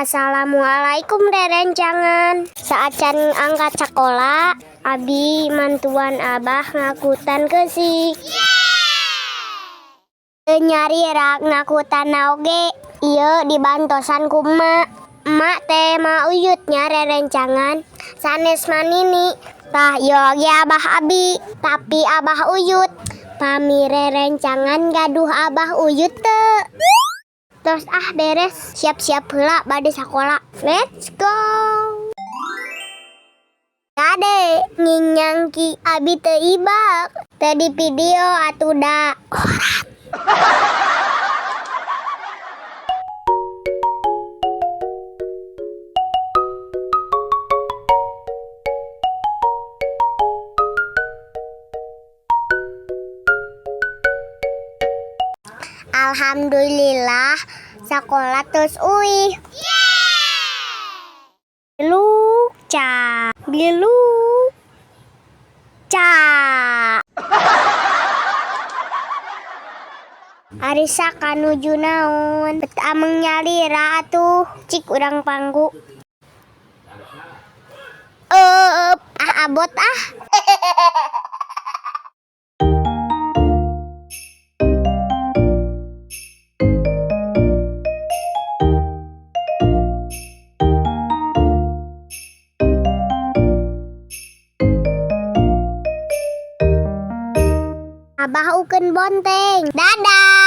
Assalamualaikum rerencangan. Saacan angkat sekolah, abi mantuan abah ngakutan keusik. Teu nyalira ngakutan oge, ieu dibantosan ku emak. Emak teh Ma Uyut nya rerencangan, sanes Ma Nini. Tah ieu oge abah abi, tapi Abah Uyut. Pami rerencangan gaduh Abah Uyut teu? Tos ah beres, siap-siap heula bade sakola. Let's go. Kade nginyangki abi teu ibak. Teu di video atuh da. Orat. Alhamdulillah sekolah terus uih. Biluk ca, biluk ca. Ari Saka nuju naon? Bet ameng nyalira atuh, cik urang pangku. Eup, ah abot ah. Abah ukeun bonteng. Dadah.